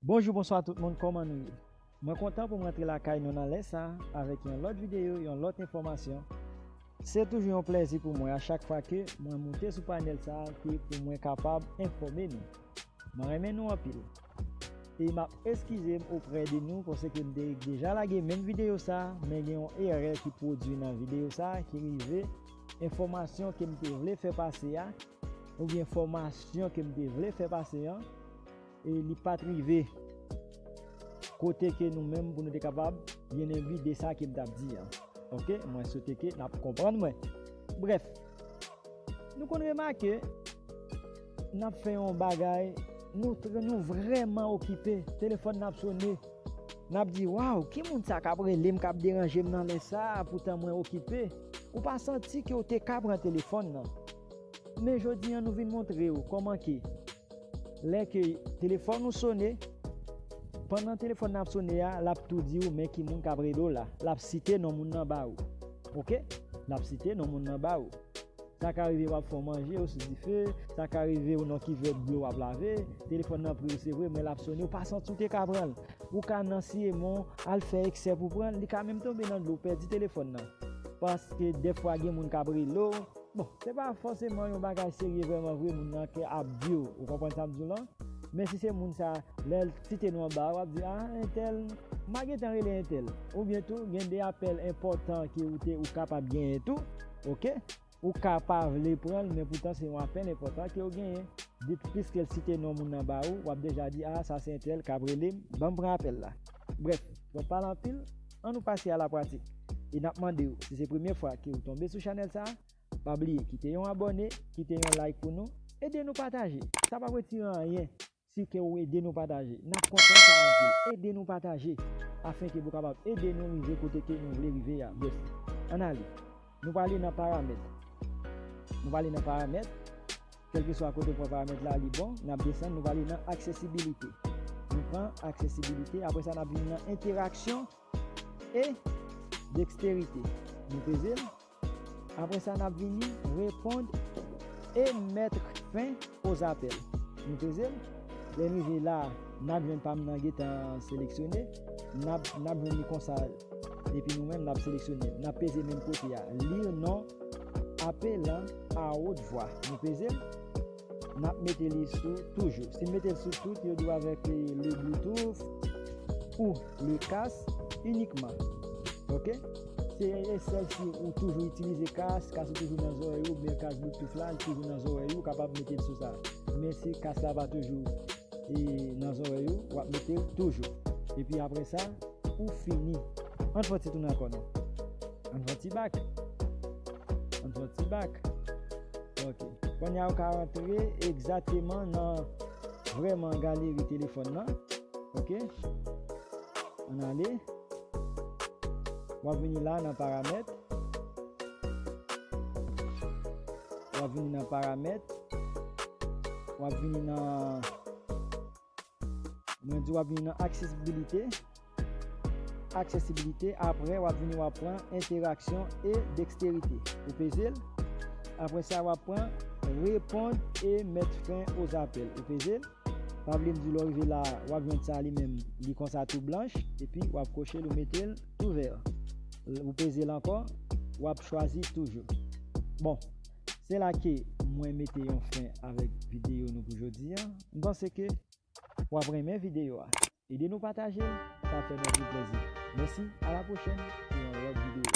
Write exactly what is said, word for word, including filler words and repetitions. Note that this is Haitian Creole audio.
Bonjou, bonswa tout moun, kòman nou ye? Mwen kontan pou m rantre lakay nou nan lè sa a avèk yon lòt videyo, yon lòt enfòmasyon. Se toujou yon plèzi pou mwen a chak fwa ke mwen moute sou panèl sa a ke pou mwen kapab enfòme nou. Mwen renmen nou anpil. E m ap eskize m oprè de nou paske m te deja lage menm videyo sa a, men gen yon erè ki pwodui nan videyo sa a ki rive enfòmasyon ke m te vle fè pase a, oubyen enfòmasyon ke m te vle fè pase an, e li pa t rive kote ke nou menm pou nou te kapab byen enbi de sa ke m t ap di an. Oke, mwen swete ke n ap konprann mwen. Brèf, nou konn remake, n ap fè yon bagay, nou, tr- nou vrèman okipe, telefòn n ap sone, n ap di, waw, ki moun sa k ap rele m, k ap deranje m nan lè sa a, poutan mwen okipe. Ou pa santi ke w te ka pran telefòn nan. Men jodi an, nou vin montre w kòman ke lè ke telefòn ou sone, pandan telefòn nan ap sone a, l ap tou di w men ki moun k ap rele w la. L ap site non moun nan ba ou. Oke? L ap site non moun nan ba ou. Sa ka rive w ap fè w manje, ou sou dife, sa ka rive w nan kivèt dlo w ap lave, telefòn nan pri w se vre, men l ap sone, ou pa santi w te ka pran l. Ou ka nan siye men w, al fè eksè pou pran l, li ka menm tonbe nan dlo, w pèdi telefòn nan. Paske dèfwa gen moun k ap rele w, bon, se pa fòseman yon bagay serye vrèman vre, moun nan ke ap di w, ou konprann sa m di w lan? Men si se moun sa, lè l site non an ba ou, w ap di, a, entèl, m pa gentan rele entèl. Oubyen tou, gen de apèl enpòtan ke ou te, ou kapab genyen tou, oke? Ou ka pa vle pran l, men poutan se yon apèl enpòtan ke w genyen. Depi piske l site non moun nan ba ou, w ap deja di, a, sa se entèl k ap rele m, ban m pran apèl la. Brèf, twòp pale anpil, ann nou pase a la pratik. E n ap mande w, si se premye fwa ke w tonbe sou chanèl sa a, pa bliye kite yon abòne, kite yon like pou nou, ede nou pataje. Sa p ap retire anyen si ke w ede nou pataje. N ap kontan sa anpil. Ede nou pataje afen ke pou kapab ede nou rive kote ke nou vle rive a. Brèf, ann ale. Nou prale nan paramèt. Nou prale nan paramèt. Kèlkeswa kote w pran paramèt la, li bon. N ap desann, nou prale nan aksesibilite. Nou pran aksesibilite. Apre sa, n ap vin nan entèraksyon e deksterite. Nou peze l. Apre sa, n ap vini reponn e mettre fin aux appels. Nou peze l. Lè n rive la, n ap jwenn pa m nan gentan seleksyone. N ap, n ap jwenn li konsa. Epi nou menm, n ap seleksyone. N ap peze menm kote a. Lire nom appelant à haute voix. Nou peze l. N ap mete li sou toujou. Si n mete l sou tout, yo di w avèk, eh, le Bluetooth ou le casque uniquement. Oke? Se, e sèl si ou toujou itilize kas, kas ou toujou nan zòrèy ou, oubyen kas Bluetooth la, li toujou nan zòrèy ou, ou kapab mete l sou sa. Men si kas la pa toujou, e, nan zòrèy ou, w ap mete l toujou. Epi apre sa, ou fini. Ann fè yon ti tounen ankò non. Ann fè yon ti bak. Ann fè yon ti bak. Oke. Kounye a, ou ka rantre egzakteman nan vrèman galeri telefòn nan. Oke. Ann ale. W ap vini la nan paramèt. W ap vini nan paramèt. W ap vini nan, mwen di w ap vini nan aksesibilite. Aksesibilite, apre w ap vini w ap pran entèraksyon e deksterite. Ou peze l. Apre sa, w ap pran répondre et mettre fin aux appels. Ou peze l. Pa bliye m di lè w rive la, w ap jwenn sa li menm, li konsa tou blanch, epi w ap koche l, ou mete l tou vè. Ou peze l ankò, w ap chwazi toujou. Bon, se la ke mwen mete yon fen avèk videyo nou pou jodi a. M panse ke w ap renmen videyo a. Ede nou pataje l, sa fè nou anpil plezi. Mèsi, a la pwochèn pou yon lòt videyo.